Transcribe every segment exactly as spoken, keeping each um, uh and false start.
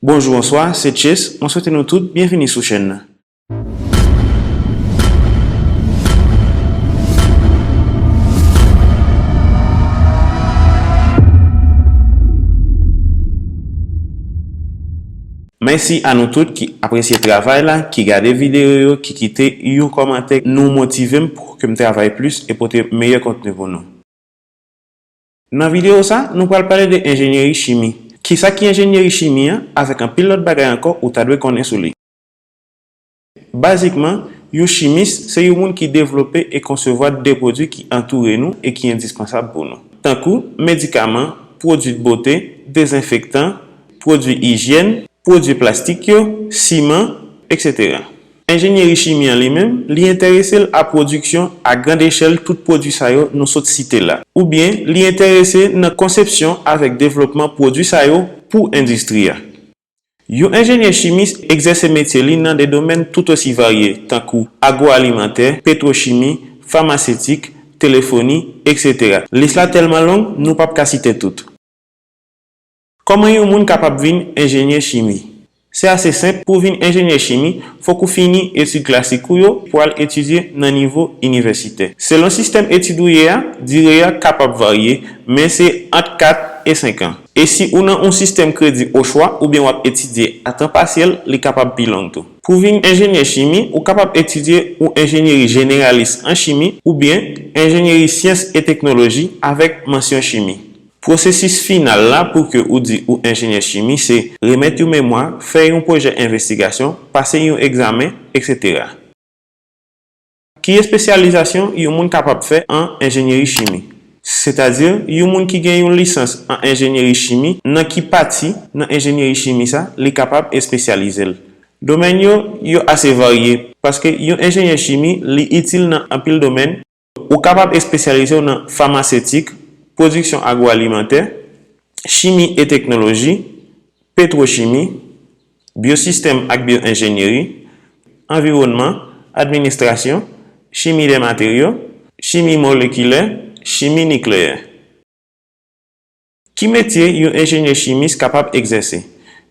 Bonjou, bonswa, se Chase. Mwen swete nou tout byenvini sou chèn nan. Mèsi a nou tout ki apresye travay la, ki gade videyo yo, ki kite yon kòmantè. Nou motive m pou ke m travay plis e pote meyè kontni pou nou. Nan videyo sa, nou pral pale de enjenyeri chimi. Kisa ki enjenyeri chimi an? Avèk anpil lòt bagay ankò ou ta dwe konnen sou li. Bazikman, yon chimis se yon moun ki devlope e konsevwa de pwodui ki antoure nou e ki endispansab pou nou, tankou medikaman, pwodui de bote, dezenfektan, pwodui ijyèn, pwodui plastik yo, siman, etsetera. Enjenyeri chimi an li menm, li enterese l a pwodiksyon a grand echèl tout pwodui sa yo nou sot site la, oubyen li enterese nan konsepsyon avèk devlopman pwodui sa yo pou endistri a. Yon enjenyè chimis egzèse metye li nan de domèn toutosi varye, tankou agwoalimantè, petwochimi, famasetik, telefoni, etsetera. Lis la tèlman long, nou p ap ka site tout. Kòman yon moun kapab vin enjenyè chimi? Se ase senp, pou w vin enjenyè chimi, fòk ou fini etid klasik ou yo pou al etidye nan nivo inivèsitè. Selon sistèm etid ou ye a, dire a kapab varye, men se ant kat e senk an. E si ou nan yon sistèm kredi ochwa oubyen w ap etidye a tan pasyèl, li kapab pi long tou. Pou w vin enjenyè chimi, ou kapab etidye yon enjenyeri jeneralis an chimi oubyen enjenyeri syans e teknoloji avèk mansyon chimi. Pwosesis final la pou ke ou di ou enjenyè chimi se remèt yon memwa, fè yon pwojè envestigasyon, pase yon egzamen, etsetera. Ki espesyalizasyon yon moun kapab fè an enjenyeri chimi? Sètadi, yon moun ki gen yon lisans an enjenyeri chimi, nan ki pati nan enjenyeri chimi sa li kapab espesyalize l? Domèn yo, yo ase varye, paske yon enjenyè chimi, li itil nan anpil domèn. Ou kapab espesyalize w nan famasetik, pwodiksyon agwoalimantè, chimi e teknoloji, petwochimi, byosistèm ak byoenjenyeri, anviwònman, administrasyon, chimi dè materyo, chimi molekilè, chimi nikleyè. Ki metye yon enjenyè chimis kapab egzèse?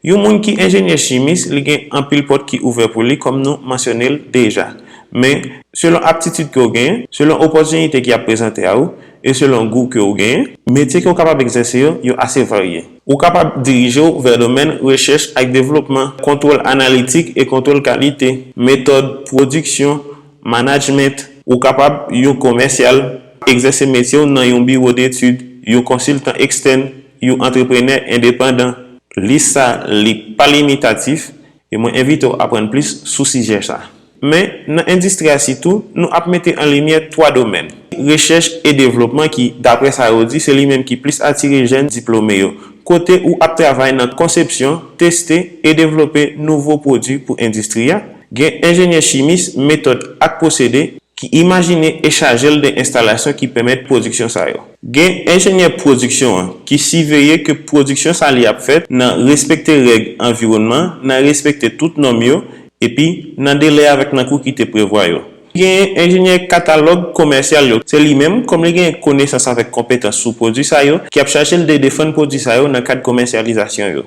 Yon moun ki enjenyè chimis, li gen anpil pòt ki ouvè pou li, kòm nou mansyone l deja. Men, selon aptitid ke w genyen, selon opòtinite ki ap prezante a ou, e selon gou ke w genyen, metye ke w kapab egzèse yo, yo ase varye. Ou kapab dirije w vè domèn rechèch ak devlopman, kontwòl analitik e kontwòl kalite, metòd pwodiksyon, manajment. Ou kapab yon komèsyal, egzèse metye w nan yon biwo detid, yon konsiltan ekstèn, yon antreprenè endepandan. Lis sa, li pa limitatif, e mwen envite w aprann plis sou sijè sa. Men, nan endistri a sitou, nou ap mete an limyè twa domèn. Rechèch e devlopman ki, daprè sa yo di, se li menm ki plis atire jèn diplome yo. Kote ou ap travay nan konsepsyon, teste e devlope nouvo pwodui pou endistri a. Gen enjenyè chimis, metòd ak pwosede ki imajine e chaje l de enstalasyon ki pèmèt pwodiksyon sa yo. Gen enjenyè pwodiksyon an ki siveye ke pwodiksyon sa li ap fèt nan respekte règ anviwònman, nan respekte tout nòm yo, epi nan delè avèk nan kou ki te prevwa yo. Gen enjenyè katalòg komèsyal yo, se li menm, kòm li gen konesans avèk konpetans sou pwodui sa yo, ki ap chaje l de defann pwodui sa yo nan kad komèsyalizasyon yo.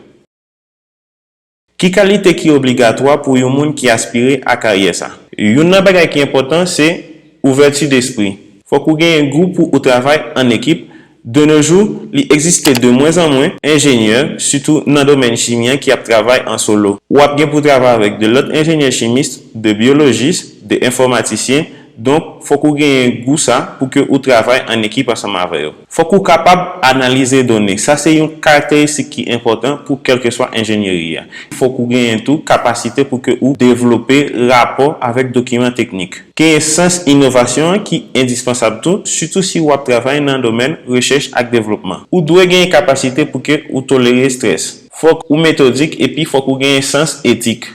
Ki kalite ki obligatwa pou yon moun ki aspire a karyè sa? Youn nan bagay ki enpòtan se ouvèti despri. Fòk ou genyen gou pou ou travay an ekip. De nos jours, li egziste de mwen an mwen enjenyè, sitou nan domèn chimi an, ki ap travay an solo. W ap gen pou travay avèk de lòt enjenyè chimis, de byolojis, de enfòmatisyen, donk, fòk ou genyen gou sa pou ke ou travay an ekip ansanm avè yo. Fòk ou kapab analize done. Sa se yon karakteristik ki enpòtan pou kèlkeswa enjenyeri a. Fòk ou genyen tou kapasite pou ke ou devlope rapò avèk dokiman teknik. Genyen sans inovasyon an ki endispansab tou, sitou si w ap travay nan domèn rechèch ak devlopman. Ou dwe genyen kapasite pou ke ou tolere estrès. Fòk ou metodik epi fòk ou genyen sans etik.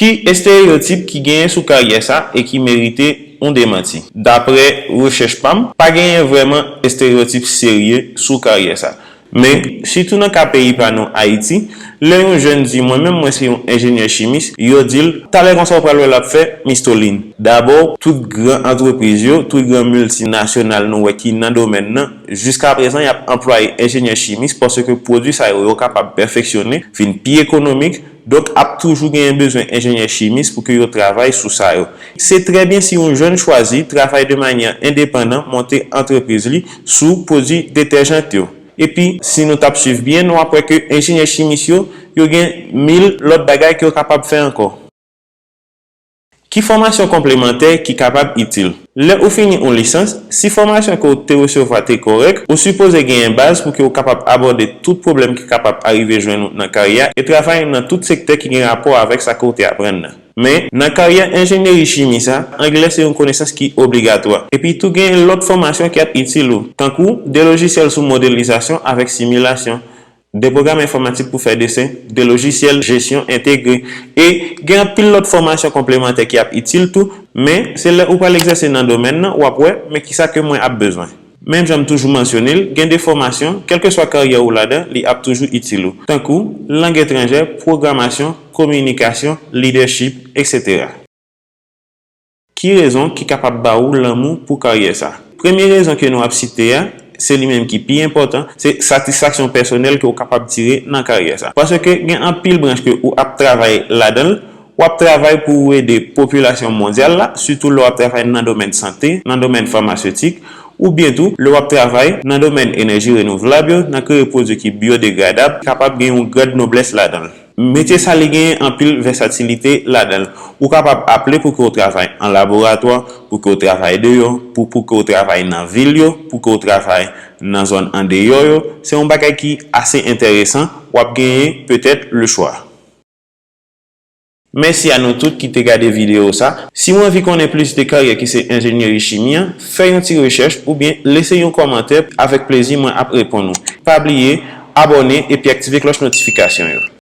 Ki estereyotip ki genyen sou karyè sa e ki merite yon demanti? Daprè rechèch pa m, pa genyen vrèman estereyotip serye sou karyè sa. Men, sitou nan ka peyi pa nou, Ayiti, lè yon jèn di, "Mwen menm, mwen se yon enjenyè chimis," yo di l, "Talè konsa w pral wè l ap fè mistolin." Dabò, tout gran antrepriz yo, tout gran miltinasyonal nou wè ki nan domèn nan, jiskaprezan, y ap anplwaye enjenyè chimis paske pwodui sa yo, yo kapab pèfeksyone, vin pi ekonomik, donk ap toujou genyen bezwen enjenyè chimis pou ke yo travay sou sa yo. Se trè byen si yon jèn chwazi travay de manyè endepandan, monte antrepriz li sou pwodui detèjant yo. Epi, si nou t ap swiv byen, nou ap wè ke enjenyè chimis yo, yo gen mil lòt bagay ke yo kapab fè ankò. Ki fòmasyon konplemantè ki kapab itil? Lè ou fini yon lisans, si fòmasyon ke w te resevwa te kòrèk, ou sipoze genyen baz pou ke w kapab abòde tout pwoblèm ki kapab arive jwenn ou nan karyè a e travay nan tout sektè ki gen rapò avèk sa ke w te aprann nan. Men, nan karyè enjenyeri chimi sa, anglè se yon konesans ki obligatwa. Epi tou gen lòt fòmasyon ki ap itil ou, tankou de lojisyèl sou modelizasyon avèk similasyon, de pwogram enfòmatik pou fè desen, de lojisyèl jesyon entegre, e gen anpil lòt fòmasyon konplemantè ki ap itil tou, men se lè ou pral egzèse nan domèn nan w ap wè, men kisa ke mwen ap bezwen. Menm jan m toujou mansyone l, gen de fòmasyon, kèlkeswa karyè ou ladan, li ap toujou itil ou, tankou lang etranjè, pwogramasyon, kominikasyon, lidèchip, etsetera. Ki rezon ki kapab ba ou lanmou pou karyè sa? Premye rezon ke nou ap site a, se li menm ki pi enpòtan, se satisfaksyon pèsonèl ke w kapab tire nan karyè sa. Paske gen anpil branch ke ou ap travay ladan l, w ap travay pou ou ede popilasyon mondyal la, sitou lè w ap travay nan domèn sante, nan domèn famasetik, oubyen tou lè w ap travay nan domèn enèji renouvlab yo, nan kreye pwodui ki byodegradab, kapab gen yon grad noblès ladan l. Metye sa li genyen anpil vèsatilite ladan l. Ou kapab aple pou ke w travay an laboratwa, pou ke w travay deyò, pou, pou ke w travay nan vil yo, pou ke w travay nan zòn andeyò yo. Se yon bagay ki ase enteresan, w ap genyen petèt le chwa. Mèsi a nou tout ki te gade videyo sa. Si w anvi konnen plis de karyè ki se enjenyeri chimi an, fè yon ti rechèch oubyen lese yon kòmantè, avèk plezi mwen ap reponn ou. Pa bliye abòne epi aktive klòch notifikasyon yo.